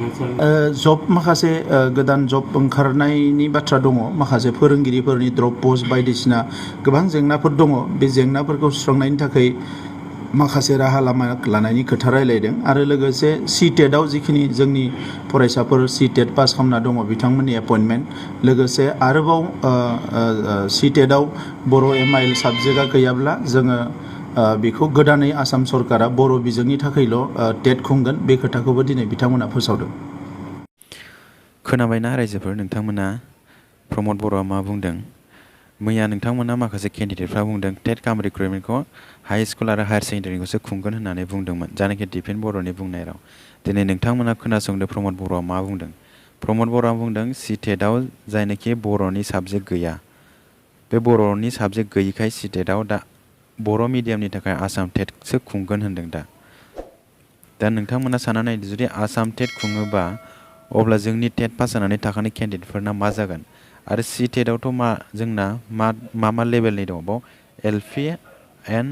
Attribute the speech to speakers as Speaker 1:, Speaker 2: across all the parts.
Speaker 1: जब माखासे गोदान जब ओंखारनायनि बाथ्रा दङ माखासे फोरोंगिरिफोरनि ड्रप पोस्ट बायदिसिना गोबां जेंनाफोर दङ बे जेंनाफोरखौ सुस्रांनायनि थाखाय माखासे राहा लामा लानायनि खोथा रायलायदों आरो लोगोसे CTET-आव जिखिनि जोंनि फरायसाफोर CTET पास खालामना दङ बिथांमोननि एपइन्टमेन्ट लोगोसे आरोबाव CTET-आव बर' MIL साबजेक्टआ गैयाब्ला जोङो बेखौ गोदानै आसाम सरकारा बर' बिजोंनि थाखायल' टेट खुंगोन बे खोथाखौबो दिनै बिथांमोना फोसावदों।
Speaker 2: खोनाबायना रायजोफोर नोंथांमोना प्रमद बर'आ मा बुंदों? मैया नोंथांमोना माखासे केन्डिडेटफ्रा बुंदों टेट काम रिक्रुइटमेन्टखौ हाई स्कुल आरो हायार सेकेन्डारिखौसो खुंगोन होननानै बुंदोंमोन जायनाखि डिफेन बर'नि बुंनाय राव। दिनै नोंथांमोना खोनासंदो प्रमद बर'आ मा बुंदों। प्रमद बर'आ बुंदों CTET-आव जायनाखि बर'नि साबजेक्ट गैया बे बर'नि साबजेक्ट गैयिखाय CTET-आव दा बर' मिडियामनि थाखाय आसाम टेटसो खुंगोन होनदों दा नोंथांमोना सानना नायदो जुदि आसाम टेट खुङोबा अब्ला जोंनि टेट पास जानानै थाखानाय केन्डिडेटफोरना मा जागोन आरो CTET-आवथ' जोंना मा लेभेलनि दङ बाव LP एन्ड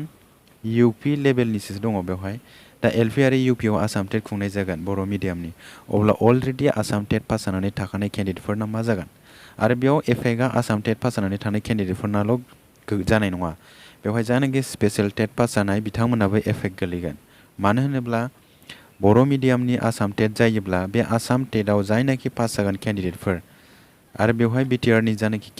Speaker 2: UP लेभेलनिसो दङ बेवहाय दा LP आरो UP-आव आसाम टेट खुंनाय जागोन बर' मिडियामनि अब्ला अलरेडि आसाम टेट पास जानानै थाखानाय केन्डिडेटफोरना मा जागोन आरो बेयाव एफेक्टआ आसाम टेट पास जानानै थानाय केन्डिडेटफोरनाल' जानाय नङा बेवहाय जायनाखि स्पेशेल टेट पास जानाय बिथांमोनाबो एफेक्ट गोलैगोन मानो होनोब्ला बर' मिडियामनि आसाम टेट जायोब्ला बे आसाम टेटआव जायनाखि पास जागोन केन्डिडेटफोर आरो बेवहाय BTR-नि जायनाखि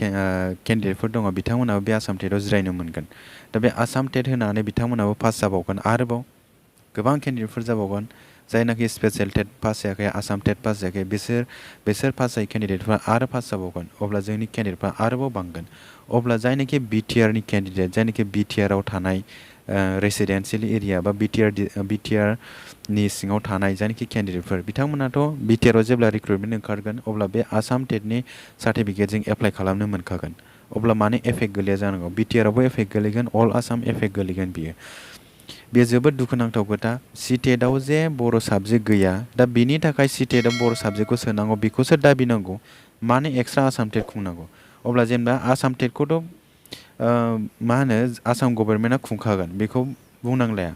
Speaker 2: केन्डिडेटफोर दङ बिथांमोनाबो बे आसाम टेटआव जिरायनो मोनगोन दा बे आसाम टेट होनानै बिथांमोनाबो पास जाबावगोन आरोबाव गोबां केन्डिडेटफोर जाबावगोन जायनाखि स्पेशेल टेट पास जायाखै आसाम टेट पास जायाखै बिसोर पास जायै केन्डिडेटफ्रा आरो पास जाबावगोन अब्ला जोंनि केन्डिडेटफ्रा आरोबाव बांगोन अब्ला जायनाखि BTR-नि केन्डिडेट जायनाखि BTR-आव थानाय रेसिडेन्सियेल एरिया बा BTR-नि सिङाव थानाय जायनाखि केन्डिडेटफोर बिथांमोनाथ' BTR-आव जेब्ला रिक्रुइटमेन्ट ओंखारगोन अब्ला बे आसाम टेटनि सार्टिफिकेटजों एप्लाइ खालामनो मोनखागोन अब्ला मानो एफेक्ट गोलैया जानांगौ BTR-आवबो एफेक्ट गोलैगोन अल आसाम एफेक्ट गोलैगोन बेयो जोबोद दुखुनांथाव खोथा CTET-आव जे बर' साबजेक्ट गैया दा बेनि थाखाय CTET-आव बर' साबजेक्टखौ सोनांगौ बेखौसो दाबिनांगौ मानो एक्सट्रा आसाम टेट खुंनांगौ अब्ला जेनेबा आसाम टेटखौथ' मा होनो आसाम गभर्नमेन्टआ खुंखागोन बेखौ बुंनांलाया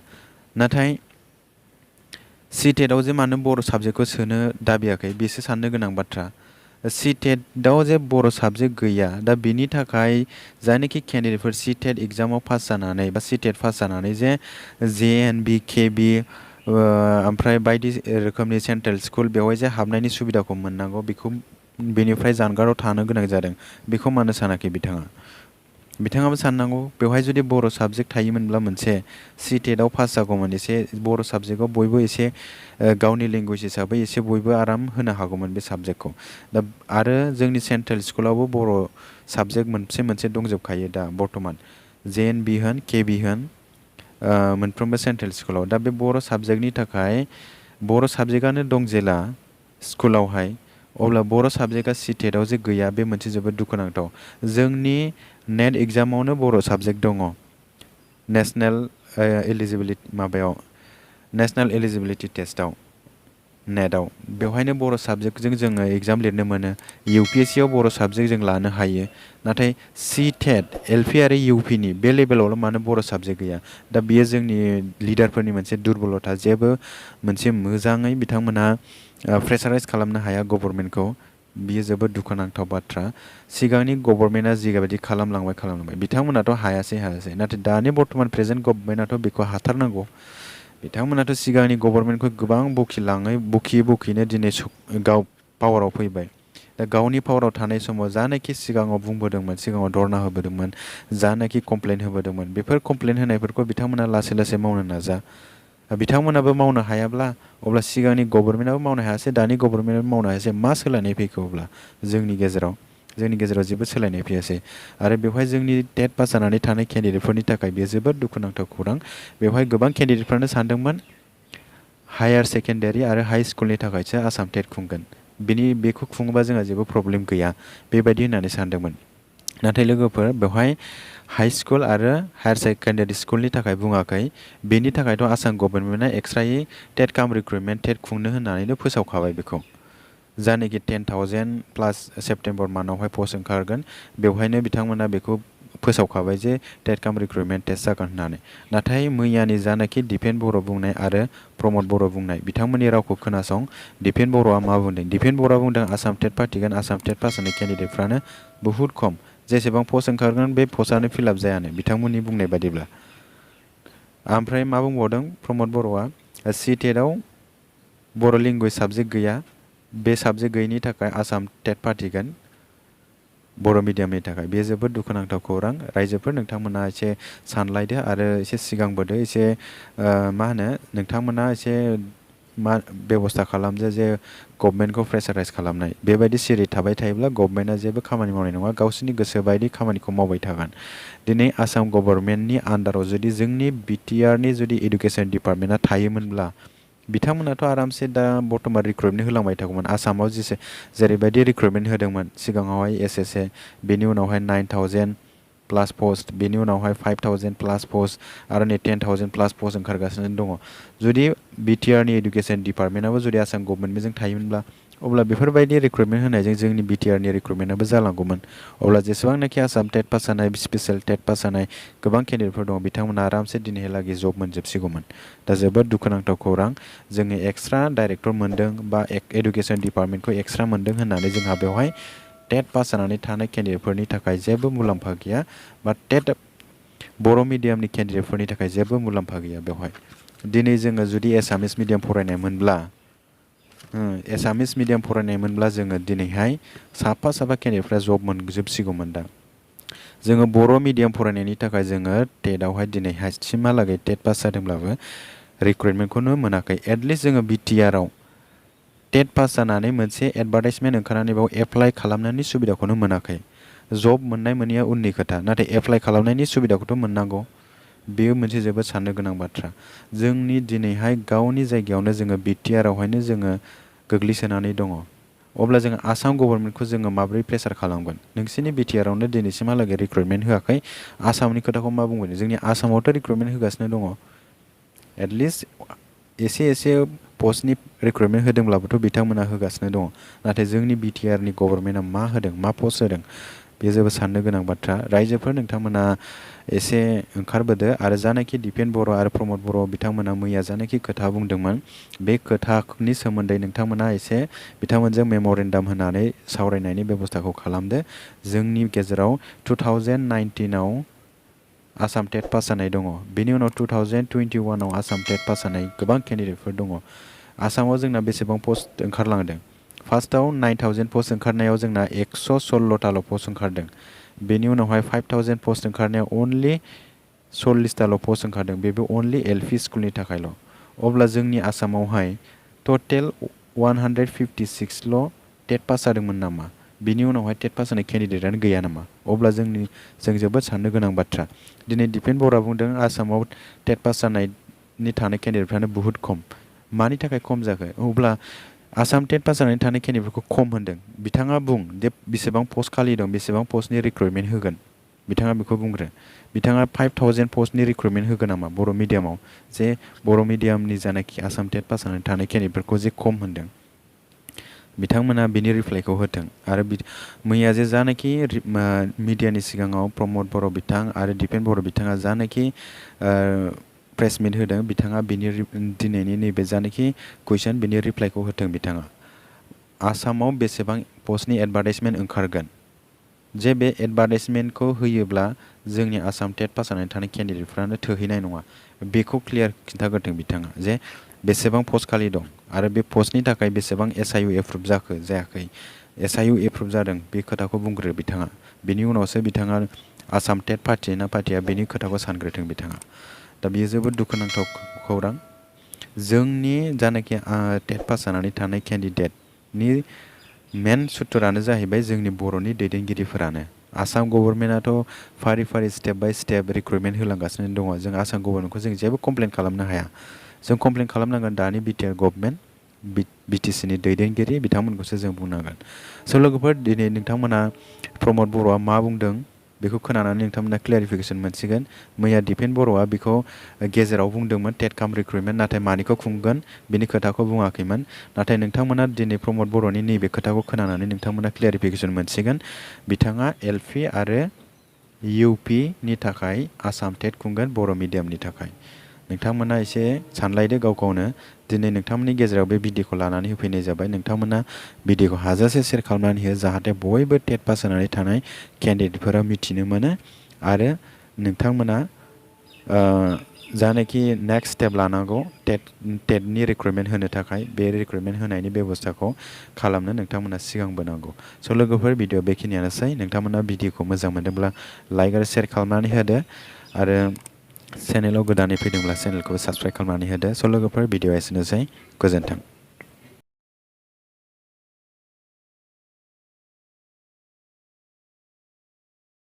Speaker 2: नाथाय CTET-आव जे मानो बर' साबजेक्टखौ सोनो दाबियाखै बेसो साननो गोनां बाथ्रा CTET-आव जे बर' साबजेक्ट गैया दा बेनि थाखाय जायनाखि केन्डिडेटफोर CTET एग्जामाव पास जानानै बा CTET पास जानानै जे JNB KB ओमफ्राय बायदि रोखोमनि सेन्ट्रेल स्कुल बेवहाय जे हाबनायनि सुबिदाखौ मोननांगौ बेखौ बेनिफ्राय जानगाराव थानो गोनां जादों बेखौ मानो सानाखै बिथाङाबो साननांगौ बेवहाय जुदि बर' साबजेक्ट थायोमोनब्ला मोनसे CTET-आव पास जागौमोन एसे बर' साबजेक्टआव बयबो एसे गावनि लेंगुवेज हिसाबै एसे बयबो आराम होनो हागौमोन बे साबजेक्टखौ दा आरो जोंनि सेन्ट्रेल स्कुलावबो बर' साबजेक्ट मोनसे दंजोबखायो दा बर्थमान JNB होन KB होन मोनफ्रोमबो सेन्ट्रेल स्कुलाव दा बे बर' साबजेक्टनि थाखाय बर' साबजेक्टआनो दं जेला स्कुलावहाय अब्ला बर' साबजेक्टआ CTET-आव जे गैया बे मोनसे जोबोद दुखुनांथाव जोंनि नेट एग्जामावनो बर' साबजेक्ट दङ नेसनेल एलिजिबिलिटि टेस्टआव नेटआव बेवहायनो बर' साबजेक्टजों जोङो एग्जाम लिरनो मोनो UPSC-आव बर' साबजेक्ट जों लानो हायो नाथाय CTET LP आरो UP-नि बे लेभेलावल' मानो बर' साबजेक्ट गैया दा बेयो जोंनि लिडारफोरनि मोनसे दुरबलथा जेबो मोनसे मोजाङै बिथांमोनहा प्रेसाराइज खालामनो हाया गभर्नमेन्टखौ बियो जोबोद दुखुनांथाव बाथ्रा सिगांनि गभर्नमेन्टआ जिबायदि खालामलांबाय बिथांमोनाथ' हायासै नाथाय दानि बर्थमान प्रेजेन्ट गभर्नमेन्टआथ' बेखौ हाथारनांगौ बिथांमोनाथ' सिगांनि गभर्नमेन्टखौ गोबां बखियैनो दिनै गाव पावाराव फैबाय दा गावनि पावाराव थानाय समाव जानाखि सिगाङाव बुंबोदोंमोन सिगाङाव धरना होबोदोंमोन जानाखि कमप्लेन होबोदोंमोन बेफोर कमप्लेन होनायफोरखौ बिथांमोना लासै मावनो नाजा बिथांमोनाबो मावनो हायाब्ला अब्ला सिगांनि गभर्नमेन्टआबो मावनो हायासै दानि गभर्नमेन्टआबो मावनो हायासै मा सोलायनाय फैखो अब्ला जोंनि गेजेराव जेबो सोलायनाय फैयासै आरो बेवहाय जोंनि टेट पास जानानै थानाय केन्डिडेटफोरनि थाखाय बेयो जोबोद दुखुनांथाव खौरां बेवहाय गोबां केन्डिडेटफ्रानो सानदोंमोन हायार सेकेन्डारि आरो हाई स्कुलनि थाखायसो आसाम टेट खुंगोन बेखौ खुङोबा जोंहा जेबो प्रब्लेम गैया बेबायदि होननानै सानदोंमोन नाथाय लोगोफोर बेवहाय हाई स्कुल आरो हायार सेकेन्डारि स्कुलनि थाखाय बुङाखै बेनि थाखायथ' आसाम गभर्नमेन्टआ एक्सट्रायै टेट काम रिक्रुइटमेन्ट टेट खुंनो होननानैनो फोसावखाबाय बेखौ जायनाखि 10,000 प्लास सेप्तेम्बर मान्थआवहाय पस्ट ओंखारगोन बेवहायनो बिथांमोना बेखौ फोसावखाबाय जे टेट काम रिक्रुटमेन्ट टेस्ट जागोन होननानै। नाथाय मैयानि जानाखि दिपेन बर' बुंनाय आरो प्रमद बर' बुंनाय बिथांमोननि रावखौ खोनासं। दिपेन बर'आ मा बुंदों? दिपेन बर'आ बुंदों आसाम टेट फाथिगोन, आसाम टेट पास जानाय केन्डिडेटफ्रानो बुहुत खम, जेसेबां पस्ट ओंखारगोन बे पस्टआनो फिलाप जायानो बिथांमोननि बुंनाय बादिब्ला। ओमफ्राय मा बुंबावदों प्रमद बर'आ? CTET-आव बर' लेंगुवेज साबजेक्ट गैया, बे साबजेक्ट गैयैनि थाखाय आसाम टेट फाथिगोन बर' मिडियामनि थाखाय। बेयो जोबोद दुखुनांथाव खौरां। रायजोफोर नोंथांमोना एसे सानलायदो आरो एसे सिगांबोदो, एसे मा होनो नोंथांमोना एसे मा बेब'स्था खालामदो जे गभमेन्टखौ प्रेसाराइज खालामनाय। बेबायदि सिरि थाबाय थायोब्ला गभमेन्टआ जेबो खामानि मावनाय नङा, गावसोरनि गोसो बायदि खामानिखौ मावबाय थागोन। दिनै आसाम गभर्नमेन्टनि आन्डाराव जुदि जोंनि BTR-नि जुदि इडुकेसन डिपार्टमेन्टआ थायोमोनब्ला बिथांमोनाथ' आरामसे दा बर्थमान रिक्रुटमेन्ट होलांबाय थागौमोन। आसामाव जेरैबायदि रिक्रुटमेन्ट होदोंमोन सिगाङावहाय SSA, बेनि उनावहाय 9000 प्लास पस्ट, बेनि उनावहाय 5000 प्लास पस्ट आरो नै 10,000 प्लास पस्ट ओंखारगासिनो दङ। जुदि BTR-नि इडुकेसन डिपार्टमेन्टआबो जुदि आसाम गभर्नमेन्टजों थायोमोनब्ला अब्ला बेफोरबायदि रिक्रुटमेन्ट होनायजों जोंनि BTR-नि रिक्रुटमेन्टआबो जालांगौमोन। अब्ला जेसेबांनाखि आसाम टेट पास जानाय, स्पेसियेल टेट पास जानाय गोबां केन्डिडेटफोर दङ बिथांमोना आरामसे दिनैहालागै जब मोनजोबसिगौमोन। दा जोबोद दुखुनांथाव खौरां। जोङो एक्सट्रा डाइरेक्टर मोनदों बा इडुकेसन डिपार्टमेन्टखौ एक्सट्रा मोनदों होननानै जोंहा बेवहाय टेट पास जानानै थानाय केन्डिडेटफोरनि थाखाय जेबो मुलाम्फा गैया, बा टेट बर' मिडियामनि केन्डिडेटफोरनि थाखाय जेबो मुलाम्फा गैया बेवहाय। दिनै जोङो जुदि एसामिस मिडियाम फरायनाय मोनब्ला जोङो दिनैहाय साफा केन्डिडेटफ्रा जब मोनजोबसिगौमोन दा। जोङो बर' मिडियाम फरायनायनि थाखाय जोङो टेटआवहाय दिनैहाय सिमहालागै टेट पास जादोंब्लाबो रिक्रुटमेन्टखौनो मोनाखै। एटलिस्ट जोङो BTR-आव टेट पास जानानै मोनसे एडभार्टाइजमेन्ट ओंखारनानै बेयाव एप्लाइ खालामनायनि सुबिदाखौनो मोनाखै। जब मोननाय मोनैया उननि खोथा, नाथाय एप्लाइ खालामनायनि सुबिदाखौथ' मोननांगौ। बेयो मोनसे जोबोद साननो गोनां बाथ्रा। जोंनि दिनैहाय गावनि जायगायावनो जोङो BTR-आवहायनो जोङो गोग्लैसोनानै दङ। अब्ला जोङो आसाम गभर्नमेन्टखौ जोङो माबोरै प्रेसार खालामगोन? नोंसोरनि BTR-आवनो दिनैसिमहालागै रिक्रुटमेन्ट होआखै, आसामनि खोथाखौ मा बुंगोन? जोंनि आसामावथ' रिक्रुटमेन्ट होगासिनो दङ। एटलिस्ट एसे पस्टनि रिक्रुटमेन्ट होदोंब्लाबोथ' बिथांमोना होगासिनो दङ। नाथाय जोंनि BTR-नि गभर्नमेन्टआ मा होदों, मा पस्ट होदों? बेयो जोबोद साननो गोनां बाथ्रा। रायजोफोर नोंथांमोना एसे ओंखारबोदो आरो जानाखि दिपेन बर' आरो प्रमद बर' बिथांमोना मैया जानाखि खोथा बुंदोंमोन, बे खोथानि सोमोन्दै नोंथांमोना एसे बिथांमोनजों मेम'रेन्डाम होनानै सावरायनायनि बेब'स्थाखौ खालामदो। जोंनि गेजेराव 2019-आव आसाम टेट पास जानाय दङ, बेनि उनाव 2021-आव आसाम टेट पास जानाय गोबां केन्डिडेटफोर दङ। आसामाव जोंना बेसेबां पस्ट ओंखारलांदों? फार्स्टआव 9000 पस्ट ओंखारनायाव जोंना 116ताल' पस्ट ओंखारदों। बेनि उनावहाय 5000 पस्ट ओंखारनायाव अनलि 40ताल' पस्ट ओंखारदों, बेबो अनलि LP स्कुलनि थाखायल'। अब्ला जोंनि आसामावहाय टटेल 156ल' टेट पास जादोंमोन नामा? बिनि उनावहाय टेट पास जानाय केन्डिडेटआनो गैया नामा? अब्ला जों जोबोद साननो गोनां बाथ्रा। दिनै दिपेन बर'आ बुंदों आसामाव टेट पास जानायनि थानाय केन्डिडेटफ्रानो बुहुत खम। मानि थाखाय खम जाखो? अब्ला आसाम टेट पास जानानै थानाय केन्डिडेटफोरखौ खम होनदों। बिथाङा बुं दे बेसेबां पस्ट खालि दं, बेसेबां पस्टनि रिक्रुटमेन्ट होगोन? बिथाङा बेखौ बुंग्रो। बिथाङा 5000 पस्टनि रिक्रुटमेन्ट होगोन नामा बर' मिडियामाव? जे बर' मिडियामनि जानाखि आसाम टेट पास जानानै थानाय केन्डिडेटफोरखौ जे खम होनदों, बिथांमोना बिनि रिप्लाइखौ होथों। आरो मैया जे जानाखि मिडियानि सिगाङाव प्रमद बर' बिथां आरो दिपेन बर' बिथाङा जानाखि प्रेस मिट होदों, बिथाङा दिनैनि नैबे जानाखि कुइसन बिनि रिप्लाइखौ होथों बिथाङा। आसामाव बेसेबां पस्टनि एडभार्टाइजमेन्ट ओंखारगोन? जे बे एडभार्टाइजमेन्टखौ होयोब्ला जोंनि आसाम टेट पास जानानै थानाय केन्डिडेटफ्रानो थोहैनाय नङा, बेखौ क्लियार खिन्थाग्रोथों बिथाङा। जे बेसेबां पस्ट खालि दं आरो बे पस्टनि थाखाय बेसेबां SIU एप्रुभ जाखो जायाखै? SIU एप्रुभ जादों बे खोथाखौ बुंग्रो बिथाङा। बिनि उनावसो बिथाङा आसाम टेट फाथियो ना फाथिया बेनि खोथाखौ सानग्रोथों बिथाङा। दा बेयो जोबोद दुखुनांथाव खौरां। जोंनि जानाखि टेट पास जानानै थानाय केन्डिडेटनि मेन सुथुरानो जाहैबाय जोंनि बर'नि दैदेनगिरिफोरानो। आसाम गभर्नमेन्टआथ' फारि स्टेप बाय स्टेप रिक्रुटमेन्ट होलांगासिनो दङ। जों आसाम गभर्नमेन्टखौ जों जेबो कमप्लेन खालामनो हाया। जों कमप्लेन खालामनांगोन दानि BTR गभर्नमेन्ट, BTC-नि दैदेनगिरि बिथांमोनखौसो जों बुंनांगोन। स' लोगोफोर दिनै नोंथांमोना प्रमद बर'आ मा बुंदों बेखौ खोनानानै नोंथांमोना क्लियारिफिकेसन मोनसिगोन। मैया दिपेन बर'आ बेखौ गेजेराव बुंदोंमोन टेट काम रिक्रुटमेन्ट, नाथाय मानिखौ खुंगोन बिनि खोथाखौ बुङाखैमोन। नाथाय नोंथांमोना दिनै प्रमद बर'नि नैबे खोथाखौ खोनानानै नोंथांमोना क्लियारिफिकेसन मोनसिगोन। बिथाङा LP आरो UP नि थाखाय आसाम टेट खुंगोन बर' मिडियामनि थाखाय। नोंथांमोना एसे सानलायदो गाव गावनो। दिनै नोंथांमोननि गेजेराव बे भिडिअखौ लानानै होफैनाय जाबाय। नोंथांमोना भिडिअखौ हाजासे शेयार खालामनानै हो जाहाथे बयबो टेट पास जानानै थानाय केन्डिडेटफोरा मिथिनो मोनो आरो नोंथांमोना जानाखि नेक्स्ट स्टेप लानांगौ टेटनि रिक्रुइटमेन्ट होनो थाखाय बे रिक्रुइटमेन्ट होनायनि बेबस्थाखौ खालामनो नोंथांमोना सिगांबोनांगौ। स' लोगोफोर भिडिअ बेखिनियानोसै। नोंथांमोना भिडिअखौ मोजां मोनदोंब्ला लाइक आरो शेयार खालामनानै होदो आरो चेनेलाव गोदानै फैदोंब्ला चेनेलखौ साबस्क्राइब खालामनानै होदो। स' लोगोफोर भिडिअ एसेनोसै। गोजोन्थों।